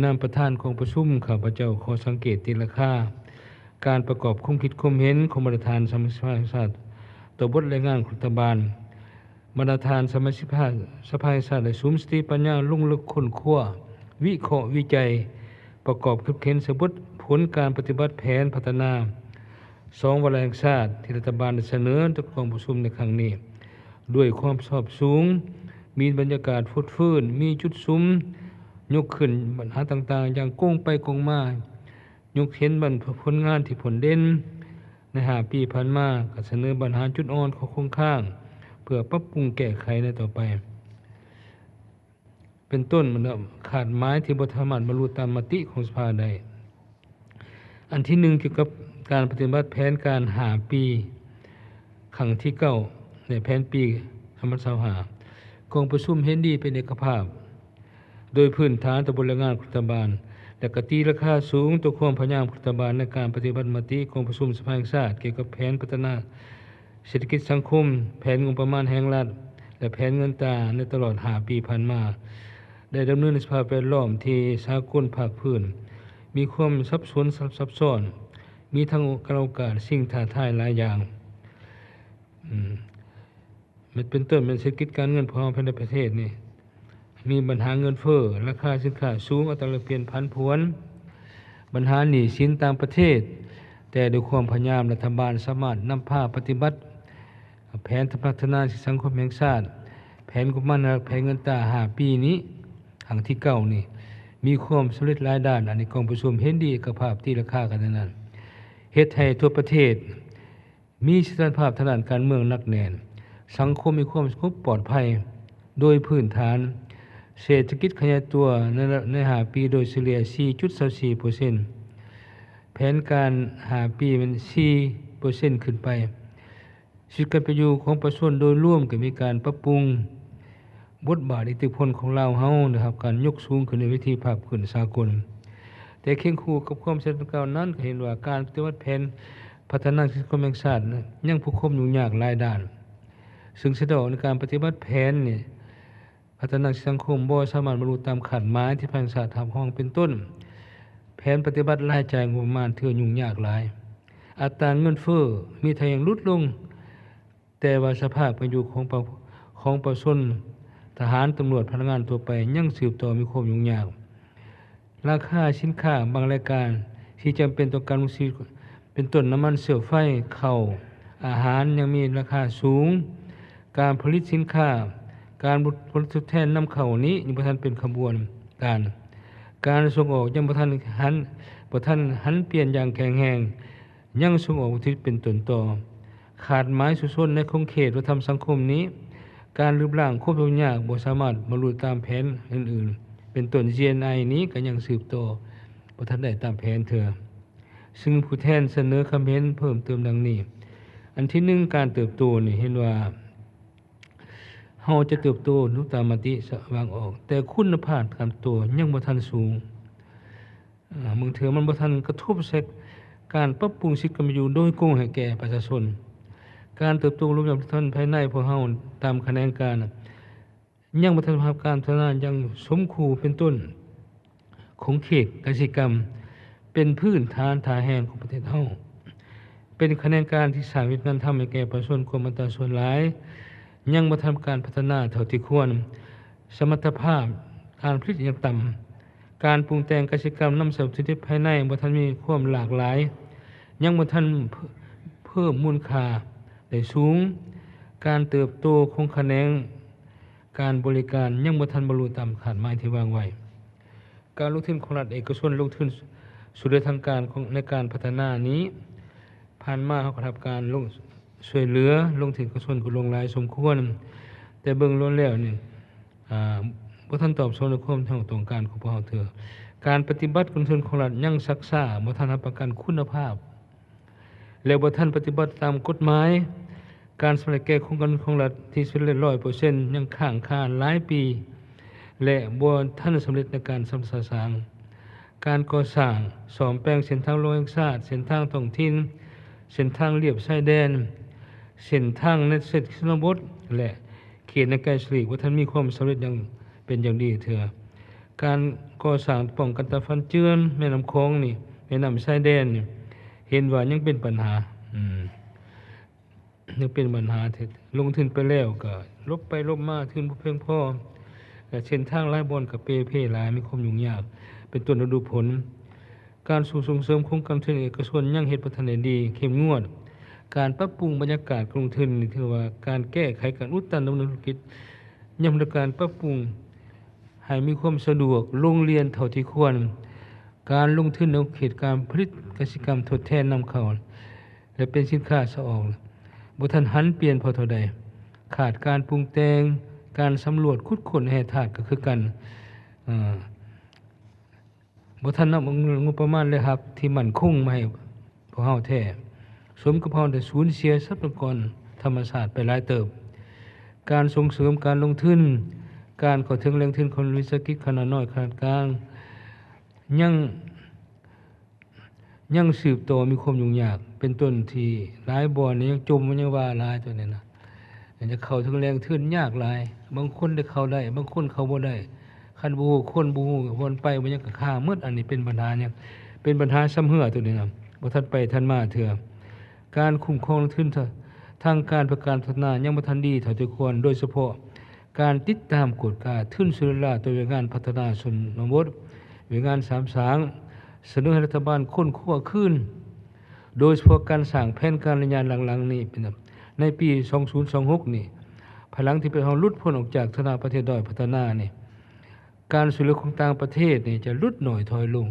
ນາມປະທານກອງປະຊຸມ, ຂ້າພະເຈົ້າຂໍສັງເກດຕີລາຄາການປະກອບຄວາມຄິດຄວາມເຫັນຂອງບັນດາທ່ານສະມາຊິກສະພາແຫ່ງຊາດຕໍ່ບົດລາຍງານຂອງລັດຖະບານ. ບັນດາທ່ານສະມາຊິກສະພາແຫ່ງຊາດໄດ້ສຸມສະຕິປັນຍາລົງເລິກຄົ້ນຄວ້າ, ວິເຄາະ, ວິໄຈ, ປະກອບເກັບເຂັນໃສ່ບົດຜົນການປະຕິບັດແຜນພັດທະນາສອງວາລະແຫ່ງຊາດທີ່ລັດຖະບານໄດ້ສະເໜີຕໍ່ກອງປະຊຸມໃນຄັ້ງນີ້ ດ້ວຍຄວາມຊອບສູງ, ມີບັນຍາກາດຟົດຟື້ນ, ມີຈຸດສຸມ, ຍົກຂຶ້ນບັນຫາຕ່າງໆຢ່າງກົງໄປກົງມາ, ຍົກເຫັນບັນ ຜົນງານທີ່ພົ້ນເດັ່ນໃນຫ້າປີຜ່ານມາ, ກະສະເໜີບັນຫາຈຸດອ່ອນ, ຂໍ້ຄົງຄ້າງ ເພື່ອປັບປຸງແກ້ໄຂໃນຕໍ່ໄປ. ເປັນຕົ້ນ, ຄາດໝາຍທີ່ບໍ່ສາມາດບັນລຸຕາມມະຕິຂອງສະພາໄດ້. ອັນທີໜຶ່ງ ກ່ຽວກັບການປະຕິບັດແຜນການຫ້າປີ ຄັ້ງທີເກົ້າ ແລະ ແຜນປີສອງພັນຊາວຫ້າ ກອງປະຊຸມເຫັນດີເປັນເອກະພາບ ໂດຍພື້ນຖານຕໍ່ບົດລາຍງານຂອງລັດຖະບານ ແລະ ກະຕີລາຄາສູງຕໍ່ຄວາມພະຍາຍາມຂອງລັດຖະບານໃນການປະຕິບັດມະຕິກອງປະຊຸມສະພາແຫ່ງຊາດກ່ຽວກັບແຜນພັດທະນາເສດຖະກິດສັງຄົມ, ແຜນງົບປະມານແຫ່ງລັດ ແລະ ແຜນເງິນຕາໃນຕະຫຼອດຫ້າປີຜ່ານມາ ໄດ້ດຳເນີນໃນສະພາບແວດລ້ອມທີ່ສາກົນພາກພື້ນມີຄວາມສັບສົນຊັບຊ້ອນ, ມີທັງໂອກາດ, ສິ່ງທ້າທາຍຫຼາຍຢ່າງ. ອືມ ແມ່ນເປັນຕົ້ນແມ່ນເສດຖະກິດການເງິນຂອງເຮົາພາຍໃນປະເທດນີ້ ມີບັນຫາເງິນເຟີ້, ລາຄາສິນຄ້າສູງ, ອັດຕາແລກປ່ຽນຜັນຜວນ, ບັນຫາໜີ້ສິນຕ່າງປະເທດ, ແຕ່ດ້ວຍຄວາມພະຍາຍາມ ລັດຖະບານສາມາດນຳພາປະຕິບັດແຜນພັດທະນາເສດຖະກິດສັງຄົມແຫ່ງຊາດ, ແຜນງົບປະມານ, ແລະ ແຜນເງິນຕາຫ້າປີນີ້ ຄັ້ງທີເກົ້ານີ້ ມີຄວາມສຳເລັດຫຼາຍດ້ານ. ອັນນີ້ກອງປະຊຸມເຫັນດີເອກະພາບຕີລາຄາກັນນັ້ນ ເຮັດໃຫ້ທົ່ວປະເທດ ມີສະຖຽນລະພາບທາງດ້ານການເມືອງໜັກແໜ້ນ, ສັງຄົມມີຄວາມສະຫງົບປອດໄພ. ໂດຍພື້ນຖານ ເສດຖະກິດຂະຫຍາຍຕົວໃນ ໃນຫ້າປີໂດຍສະເລ່ຍສີ່ຈຸດສອງສີ່ເປີເຊັນ, ແຜນການຫ້າປີແມ່ນສີ່ເປີເຊັນຂຶ້ນໄປ. ຊີວິດການເປັນຢູ່ຂອງປະຊາຊົນໂດຍລວມກໍມີການປັບປຸງ. ບົດບາດອິດທິພົນຂອງລາວເຮົາໄດ້ຮັບການຍົກສູງຂຶ້ນໃນເວທີພາກພື້ນສາກົນ. ແຕ່ຄຽງຄູ່ກັບຄວາມສຳເລັດດັ່ງກ່າວນັ້ນ ກໍເຫັນວ່າການປະຕິບັດແຜນພັດທະນາສັງຄົມແຫ່ງຊາດຍັງພົບຄວາມຫຍຸ້ງຍາກຫຼາຍດ້ານ, ຊຶ່ງສະເພາະໃນການປະຕິບັດແຜນນີ້ ພັດທະນາສັງຄົມບໍ່ສາມາດບັນລຸຕາມຄາດໝາຍທີ່ແຫ່ງຊາດຮັບຮອງ, ເປັນຕົ້ນ ແຜນປະຕິບັດລາຍຈ່າຍງົບປະມານຖືວ່າຫຍຸ້ງຍາກຫຼາຍ, ອັດຕາເງິນເຟີ້ມີທ່າແຮງຫຼຸດລົງ, ແຕ່ວ່າສະພາບເປັນຢູ່ຂອງປະ ຂອງປະຊາຊົນ, ທະຫານ, ຕຳຫຼວດ, ພະນັກງານທົ່ວໄປຍັງສືບຕໍ່ມີຄວາມຫຍຸ້ງຍາກ. ລາຄາສິນຄ້າບາງລາຍການທີ່ຈຳເປັນຕໍ່ການດຳລົງຊີວິດ ເປັນຕົ້ນ ນ້ຳມັນເຊື້ອໄຟ, ເຂົ້າ, ອາຫານ ຍັງມີລາຄາສູງ. ການຜະລິດສິນຄ້າ, ການຜົນຕອບແທນນຳເຂົ້ານີ້ຍັງບໍ່ທັນເປັນຂະບວນການ. ການສົ່ງອອກຍັງບໍ່ທັນຫັນ ບໍ່ທັນຫັນປ່ຽນຢ່າງແຂງແຮງ. ຍັງສົ່ງອອກວັດຖຸດິບເປັນຕົ້ນຕໍ່. ຂາດໝາຍຊຸມຊົນໃນຂົງເຂດວັດທະນະທຳສັງຄົມນີ້, ການລຶບລ້າງຄວາມທຸກຍາກບໍ່ສາມາດບັນລຸຕາມແຜນອື່ນໆ ເປັນຕົ້ນ ຈີເອັນໄອ ນີ້ກໍຍັງສືບຕໍ່ບໍ່ທັນໄດ້ຕາມແຜນເທື່ອ, ຊຶ່ງຜູ້ແທນສະເໜີຄຳເຫັນເພີ່ມເຕີມດັ່ງນີ້. ອັນທີໜຶ່ງ ການເຕີບໂຕນີ້ເຫັນວ່າ ເຮົາຈະເຕີບໂຕໄດ້ຕາມມະຕິວາງອອກ, ແຕ່ຄຸນນະພາບການເຕີບໂຕຍັງບໍ່ທັນສູງ. ເອີ ບາງເທື່ອມັນບໍ່ທັນກະທົບໃສ່ການປັບປຸງຊີວິດການເປັນຢູ່ໂດຍກົງໃຫ້ແກ່ປະຊາຊົນ. ການເຕີບໂຕລວມຢ່າງທັນພາຍໃນພວກເຮົາຕາມຂະແໜງການ ຍັງບໍ່ທັນໄດ້ຮັບການພັດທະນາຢ່າງສົມຄູ່, ເປັນຕົ້ນ ຂົງເຂດກະສິກຳ ເປັນພື້ນຖານທ່າແຮງຂອງປະເທດເຮົາ, ເປັນຂະແໜງການທີ່ສ້າງວຽກງານທຳໃຫ້ແກ່ປະຊາຊົນກວມອັດຕາສ່ວນຫຼາຍ, ຍັງບໍ່ທັນການພັດທະນາເທົ່າທີ່ຄວນ, ສະມັດຖະພາບການຜະລິດຍັງຕ່ຳ, ການປຸງແຕ່ງກະສິກຳນຳໃຊ້ວັດຖຸດິບພາຍໃນບໍ່ທັນມີຄວາມຫຼາກຫຼາຍ, ຍັງບໍ່ທັນເພີ່ມມູນຄ່າໄດ້ສູງ, ການເຕີບໂຕຂອງຂະແໜງ ການບໍລິການຍັງບໍ່ທັນບັນລຸຕາມຄາດໝາຍທີ່ວາງໄວ້. ການລົງທຶນຂອງລັດເອກະຊົນລົງທຶນຊ່ວຍເຫຼືອທາງການຂອງ ໃນການພັດທະນານີ້ ຜ່ານມາເຮົາກໍໄດ້ຮັບການລົງ ຊ່ວຍເຫຼືອລົງທຶນເອກະຊົນກໍຫຼວງຫຼາຍສົມຄວນ, ແຕ່ເບິ່ງລວມແລ້ວນີ້ ອາ ບໍ່ທັນຕອບສະໜອງໃນຄວາມຕ້ອງການຂອງພວກເຮົາເທື່ອ. ການປະຕິບັດການລົງທຶນຂອງລັດຍັງຊັກຊ້າ, ບໍ່ທັນຮັບປະກັນຄຸນນະພາບ ແລະ ບໍ່ທັນປະຕິບັດຕາມກົດໝາຍ. ການສຳເລັດແກ່ໂຄງການຂອງລັດທີ່ສຳເລັດຮ້ອຍເປີເຊັນຍັງຄ້າງຄາຫຼາຍປີ ແລະ ບໍ່ທັນສຳເລັດໃນການຊຳລະສາງ. ການກໍ່ສ້າງ, ສ້ອມແປງເສັ້ນທາງຫຼວງແຫ່ງຊາດ, ເສັ້ນທາງທ້ອງຖິ່ນ, ເສັ້ນທາງລຽບຊາຍແດນ, ເສັ້ນທາງໃນເຂດຊົນນະບົດ ແລະ ເຂດໃນໄກສະຫຼີກ ບໍ່ທັນມີຄວາມສຳເລັດຢ່າງເປັນຢ່າງດີເທື່ອ. ການກໍ່ສ້າງປ້ອງກັນຕາຝັ່ງເຈື່ອນແມ່ນ້ຳຂອງນີ້ ແມ່ນ້ຳຊາຍແດນນີ້ ເຫັນວ່າຍັງເປັນບັນຫາ ອືມ ຍັງເປັນບັນຫາທີ່ລົງທຶນໄປແລ້ວກໍຫຼົບໄປຫຼົບມາ ທຶນບໍ່ພຽງພໍ ແລະ ເສັ້ນທາງຫຼາຍບ່ອນກໍເປ່ເພຫຼາຍ ມີຄວາມຫຍຸ້ງຍາກ ເປັນຕົ້ນລະດູຝົນ. ການສົ່ງເສີມໂຄງການທຶນເອກະຊົນຍັງເຮັດບໍ່ທັນໄດ້ດີ ເຂັ້ມງວດ. ການປັບປຸງບັນຍາກາດການລົງທຶນ ຖືວ່າການແກ້ໄຂການອຸດຕັນດຳເນີນທຸລະກິດ ຍ່ອມດ້ວຍການປັບປຸງໃຫ້ມີຄວາມສະດວກ ໂລງລຽນເທົ່າທີ່ຄວນ. ການລົງທຶນໃນເຂດການຜະລິດກະສິກຳທົດແທນນຳເຂົ້າ ແລະ ເປັນສິນຄ້າສະອອກ ບໍ່ທັນຫັນປ່ຽນພໍເທົ່າໃດ. ຂາດການປຸງແຕ່ງ, ການສຳຫຼວດຂຸດຄົ້ນແຮ່ທາດກໍຄືກັນ. ເອີ ບໍ່ທັນນຳເອົາງົບປະມານລາຍຮັບທີ່ໝັ້ນຄົງມາໃຫ້ພວກເຮົາແທ້, ສົມກັບເຮົາໄດ້ສູນເສຍຊັບພະຍາກອນທຳມະຊາດໄປຫຼາຍເຕີບ. ການສົ່ງເສີມການລົງທຶນ, ການເຂົ້າເຖິງແຫຼ່ງທຶນຂອງວິສາຫະກິດຂະໜາດນ້ອຍຂະໜາດກາງ ຍັງ ຍັງສືບຕໍ່ມີຄວາມຫຍຸ້ງຍາກ ເປັນຕົ້ນທີ່ຫຼາຍບ່ອນນີ້ຍັງຈົ່ມ ຍັງວ່າຫຼາຍຕົວນີ້ນະ. ຢາກເຂົ້າເຖິງແຫຼ່ງທຶນຍາກຫຼາຍ, ບາງຄົນໄດ້ເຂົ້າໄດ້ ບາງຄົນເຂົ້າບໍ່ໄດ້. ຄັນບໍ່ຮູ້ຄົນ ບໍ່ຮູ້ບ່ອນໄປ ບໍ່ຫຍັງກໍຄ້າງໝົດ. ອັນນີ້ເປັນບັນຫາຫຍັງ? ເປັນບັນຫາຊຳເຮື້ອຕົວນີ້ນະ, ບໍ່ທັນໄປທັນມາເທື່ອ. ການຄຸ້ມຄອງແຫຼ່ງທຶນທາງການເພື່ອການພັດທະນາຍັງບໍ່ທັນດີເທົ່າທີ່ຄວນ, ໂດຍສະເພາະການຕິດຕາມກວດກາທຶນຊ່ວຍເຫຼືອຕໍ່ວຽກງານພັດທະນາຊົນນະບົດ, ວຽກງານສາມສ້າງ, ສະເໜີໃຫ້ລັດຖະບານຄົ້ນຄວ້າຄືນ ໂດຍສະເພາະການສ້າງແຜນການໄລຍະຫຼັງໆນີ້ເປັນ ໃນປີສອງພັນຊາວຫົກນີ້ ພາຍຫຼັງທີ່ປະເທດເຮົາຫຼຸດພົ້ນອອກຈາກຖານະປະເທດດ້ອຍພັດທະນານີ້ ການຊ່ວຍເຫຼືອຂອງຕ່າງປະເທດນີ້ຈະຫຼຸດໜ້ອຍຖອຍລົງ,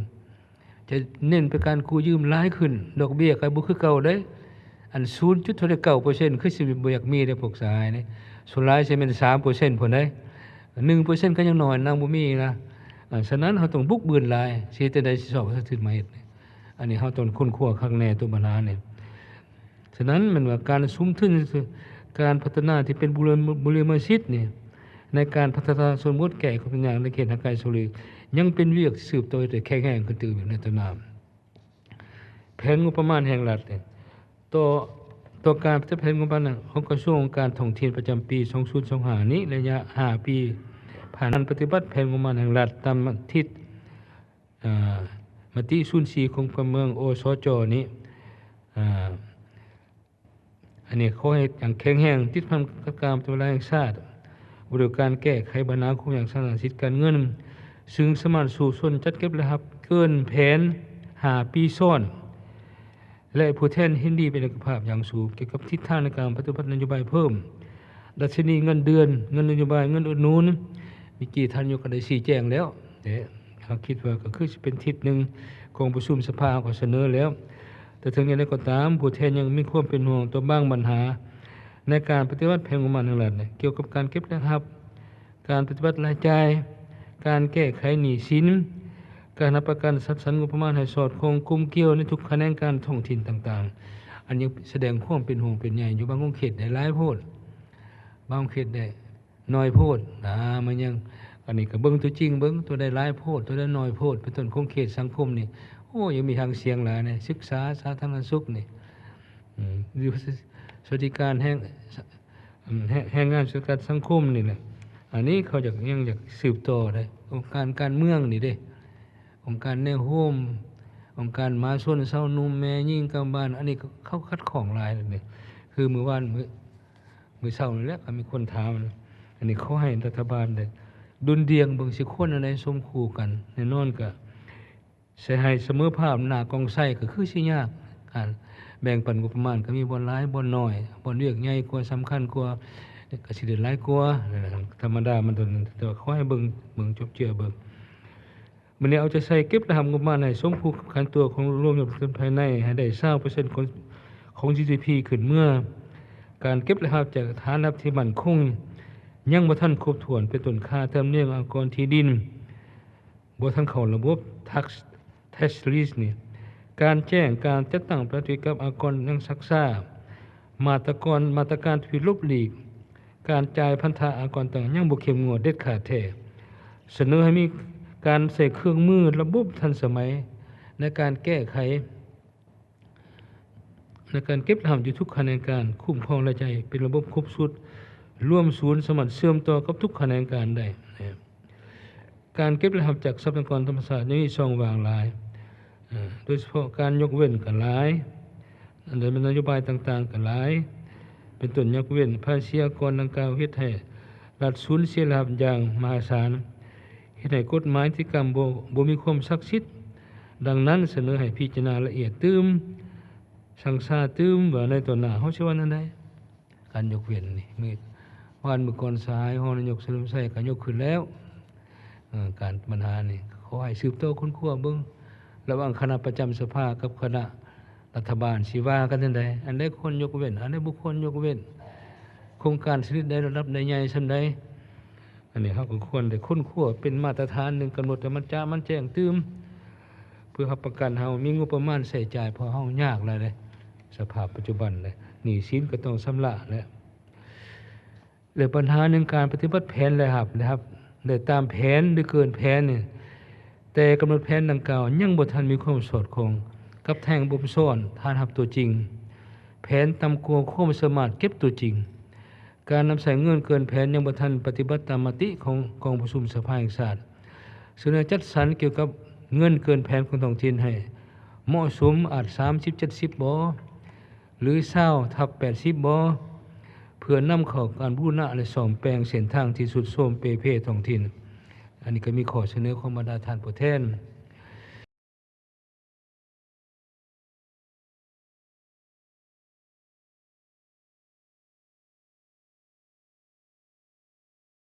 ຈະເນັ້ນໄປການກູ້ຢືມຫຼາຍຂຶ້ນ, ດອກເບ້ຍກໍບໍ່ຄືເກົ່າເດ້. ອັນສູນຈຸດເທົ່າໃດ ເກົ້າເປີເຊັນ ຄືຊິບໍ່ຢາກມີເດ້ພວກສະຫາຍເດ້, ສ່ວນຫຼາຍຊິແມ່ນສາມເປີເຊັນພຸ້ນເດ້, ໜຶ່ງເປີເຊັນກໍຍັງໜ້ອຍ ນຳບໍ່ມີນະ. ອາ ສະນັ້ນເຮົາຕ້ອງບຸກບືນຫຼາຍ, ຊິເຮັດຈັ່ງໃດຊິຊອກສັດທຶນມາເຮັດ. ອັນນີ້ເຮົາຕ້ອງຄົ້ນຄວ້າຄັກແນ່ຕົວບັນຫານີ້. ສະນັ້ນແມ່ນວ່າການສຸມທຶນ ການພັດທະນາທີ່ເປັນບຸລິມະສິດນີ້ ໃນການພັດທະນາຊົນນະບົດ ແກ້ໄຂຄວາມທຸກຍາກໃນເຂດຫ່າງໄກສອກຫຼີກ ຍັງເປັນວຽກສືບຕໍ່ເຮັດໃຫ້ແຂງແຮງຂຶ້ນຕື່ມອີກໃນຕໍ່ໜ້າ. ແຜນງົບປະມານແຫ່ງລັດນີ້ ຕໍ່ ຕໍ່ການປະຕິບັດແຜນງົບປະມານຂອງກະຊວງການທ່ອງທ່ຽວປະຈຳປີສອງພັນຊາວຫ້ານີ້ ໄລຍະຫ້າປີຜ່ານມາ ປະຕິບັດແຜນງົບປະມານແຫ່ງລັດຕາມທິດ ເອີ ມະຕິສູນສີ່ຂອງພັກການເມືອງ ອສຈ ນີ້ ເອີ ອັນນີ້ຂໍໃຫ້ຍັງແຂງແຮງ ຕິດພັນກັບການພັດທະນາແຫ່ງຊາດ ບໍລິການແກ້ໄຂບັນຫາຄວາມຫຍຸ້ງຍາກທາງດ້ານເສດຖະກິດການເງິນ ຊຶ່ງສາມາດສູ້ຊົນຈັດເກັບລາຍຮັບເກີນແຜນຫ້າປີຊ້ອນ ແລະ ຜູ້ແທນເຫັນດີເປັນເອກະພາບຢ່າງສູງກ່ຽວກັບທິດທາງໃນການປະຕິບັດນະໂຍບາຍເພີ່ມ ດັດຊະນີເງິນເດືອນ, ເງິນນະໂຍບາຍ, ເງິນອຸດໜູນ. ເມື່ອກີ້ທ່ານນາຍົກກໍໄດ້ຊີ້ແຈງແລ້ວ ແຕ່ເຮົາຄິດວ່າກໍຄືຊິເປັນທິດໜຶ່ງ ກອງປະຊຸມສະພາເຮົາກໍສະເໜີແລ້ວ. ແຕ່ເຖິງຢ່າງໃດກໍຕາມ, ຜູ້ແທນຍັງມີຄວາມເປັນຫ່ວງຕໍ່ບາງບັນຫາໃນການປະຕິບັດແຜນງົບປະມານແຫ່ງລັດ ກ່ຽວກັບການເກັບລາຍຮັບ, ການປະຕິບັດລາຍຈ່າຍ, ການແກ້ໄຂໜີ້ສິນ, ການຮັບປະກັນຈັດສັນງົບປະມານໃຫ້ສອດຄ່ອງກົມກ່ຽວໃນທຸກຂະແໜງການທ້ອງຖິ່ນຕ່າງໆ. ອັນນີ້ສະແດງຄວາມເປັນຫ່ວງເປັນໃຍຢູ່. ບາງຂົງເຂດໄດ້ຫຼາຍໂພດ, ບາງຂົງເຂດໄດ້ໜ້ອຍໂພດ. ອາ ມັນຍັງ ອັນນີ້ກໍເບິ່ງຕົວຈິງເບິ່ງ, ຕົວໃດຫຼາຍໂພດ, ຕົວໃດໜ້ອຍໂພດ, ເປັນຕົ້ນຂົງເຂດສັງຄົມນີ້ ໂອ້ ຍັງມີຫາງສຽງຫຼາຍນະ, ສຶກສາ, ສາທາລະນະສຸກນີ້ ອືມ ຢູ່ສະຫວັດດີການແຫ່ງ ແຮງ ແຮງງານ ສະຫວັດດີການສັງຄົມນີ້ແຫຼະ. ອັນນີ້ເຂົາຢາກ ຍັງຢາກສືບຕໍ່ໄດ້ ອົງການການເມືອງນີ້ເດ້, ອົງການແນວໂຮມ, ອົງການມະຫາຊົນ, ຊາວໜຸ່ມ, ແມ່ຍິງ, ກຳມະບານ, ອັນນີ້ເຂົາຂັດຂ້ອງຫຼາຍເດ້. ຄືມື້ວານ ມື້ ມື້ເຊົ້ານີ້ແຫຼະ ກໍມີຄົນຖາມ. ອັນນີ້ຂໍໃຫ້ລັດຖະບານໄດ້ດຸ່ນດ່ຽງເບິ່ງ ຊິຄວນອັນໃດສົມຄູ່ກັນ. ແນ່ນອນກໍ ຊິໃຫ້ສະເໝີພາບໜ້າກອງໄຊກໍຄືຊິຍາກ, ການແບ່ງປັນງົບປະມານກໍມີບ່ອນຫຼາຍບ່ອນໜ້ອຍ, ບ່ອນວຽກໃຫຍ່ກວ່າ, ສຳຄັນກວ່າ, ກໍຊິໄດ້ຫຼາຍກວ່າ, ທຳມະດາມັນຕົວນັ້ນ. ແຕ່ວ່າຂໍໃຫ້ເບິ່ງ, ເບິ່ງຈົບເຈືອເບິ່ງ. ມື້ນີ້ເອົາໃຈໃສ່ເກັບລາຍຮັບງົບປະມານໃຫ້ສົມຄູ່ກັບການຕົວະຂອງລວມຍອດຜົນການໃຊ້ຈ່າຍພາຍໃນ ໃຫ້ໄດ້ຊາວເປີເຊັນຂອງ ຂອງ ຈີດີພີ ຂຶ້ນເມືອ. ການເກັບລາຍຮັບຈາກຖານລາຍຮັບທີ່ໝັ້ນຄົງຍັງບໍ່ທັນຄົບຖ້ວນ, ເປັນຕົ້ນຄ່າທຳນຽມອາກອນທີ່ດິນ ບໍ່ທັນເຂົ້າລະບົບ tax, tax relief ນີ້, ການແຈ້ງການຈັດຕັ້ງປະຕິບັດອາກອນຍັງຊັກຊ້າ, ມາດຕະກອນ, ມາດຕະການທີ່ຫຼົບຫຼີກການຈ່າຍພັນທະອາກອນຕ່າງໆ ຍັງບໍ່ເຂັ້ມງວດເດັດຂາດແທ້. ສະເໜີໃຫ້ມີການໃຊ້ເຄື່ອງມືລະບົບທັນສະໄໝໃນການແກ້ໄຂ ໃນການເກັບລາຍຮັບຢູ່ທຸກຂະແໜງການ, ຄຸ້ມຄອງລາຍຈ່າຍເປັນລະບົບຄົບຊຸດ, ລວມສູນສາມາດເຊື່ອມຕໍ່ກັບທຸກຂະແໜງການໄດ້. ການເກັບລາຍຮັບຈາກຊັບພະຍາກອນທຳມະຊາດຍັງມີຊ່ອງວ່າງຫຼາຍ, ໂດຍສະເພາະການຍົກເວັ້ນກໍຫຼາຍ, ອັນໃດແມ່ນນະໂຍບາຍຕ່າງໆກໍຫຼາຍ, ເປັນຕົ້ນຍົກເວັ້ນພາສີອາກອນດັ່ງກ່າວເຮັດໃຫ້ລັດສູນເສຍລາຍຮັບຢ່າງມະຫາສານ, ເຮັດໃຫ້ກົດໝາຍນິຕິກຳບໍ່ ບໍ່ມີຄວາມສັກສິດ. ດັ່ງນັ້ນ ສະເໜີໃຫ້ພິຈາລະນາລະອຽດຕື່ມ, ຊັງຊາຕື່ມວ່າໃນຕໍ່ໜ້າເຮົາຊິວ່າແນວໃດ. ການຍົກເວັ້ນນີ້ ມື້ວານມື້ກ່ອນ ສະຫາຍຮອງນາຍົກສະເຫຼີມໄຊກໍຍົກຂຶ້ນແລ້ວ. ເອີ ການບັນຫານີ້ ຂໍໃຫ້ສືບຕໍ່ຄົ້ນຄວ້າເບິ່ງ ລະຫວ່າງຄະນະປະຈຳສະພາກັບຄະນະລັດຖະບານ ຊິວ່າກັນຈັ່ງໃດ, ອັນໃດຄວນຍົກເວັ້ນ ອັນໃດບໍ່ຄວນຍົກເວັ້ນ, ໂຄງການຊະນິດໃດ ລະດັບໃດ ໃຫຍ່ສ່ຳໃດ. ອັນນີ້ເຮົາກໍຄວນໄດ້ຄົ້ນຄວ້າເປັນມາດຕະຖານໜຶ່ງ ກຳນົດໃຫ້ມັນຈະມັນແຈ້ງຕື່ມ ເພື່ອຮັບປະກັນເຮົາມີງົບປະມານໃຊ້ຈ່າຍ ເພາະເຮົາຍາກຫຼາຍເດ້ ສະພາບປັດຈຸບັນເດ້ ໜີ້ສິນກໍຕ້ອງຊຳລະແຫຼະ. ແລະ ບັນຫາໜຶ່ງ ການປະຕິບັດແຜນລາຍຮັບ ລາຍຮັບໄດ້ຕາມແຜນ ຫຼື ເກີນແຜນນີ້ ແຕ່ກຳນົດແຜນດັ່ງກ່າວຍັງບໍ່ທັນມີຄວາມສອດຄ່ອງກັບແຫຼ່ງບົມຊ້ອນຖານຮັບຕົວຈິງ, ແຜນຕ່ຳກວ່າຄວາມສາມາດເກັບຕົວຈິງ. ການນຳໃຊ້ເງິນເກີນແຜນຍັງບໍ່ທັນປະຕິບັດຕາມມະຕິຂອງກອງປະຊຸມສະພາແຫ່ງຊາດ ສະເໜີຈັດສັນກ່ຽວກັບເງິນເກີນແຜນຂອງທ້ອງຖິ່ນໃຫ້ເໝາະສົມ ອາດສາມສິບ ເຈັດສິບ ບໍ ຫຼື ຊາວ ທັບ ແປດສິບ ບໍ ເພື່ອນຳເຂົ້າການບູລະນະ ແລະ ສ້ອມແປງເສັ້ນທາງທີ່ຊຸດໂຊມເປ່ເພທ້ອງຖິ່ນ. ອັນນີ້ກໍມີຂໍ້ສະເໜີຂອງບັນດາທ່ານຜູ້ແທນ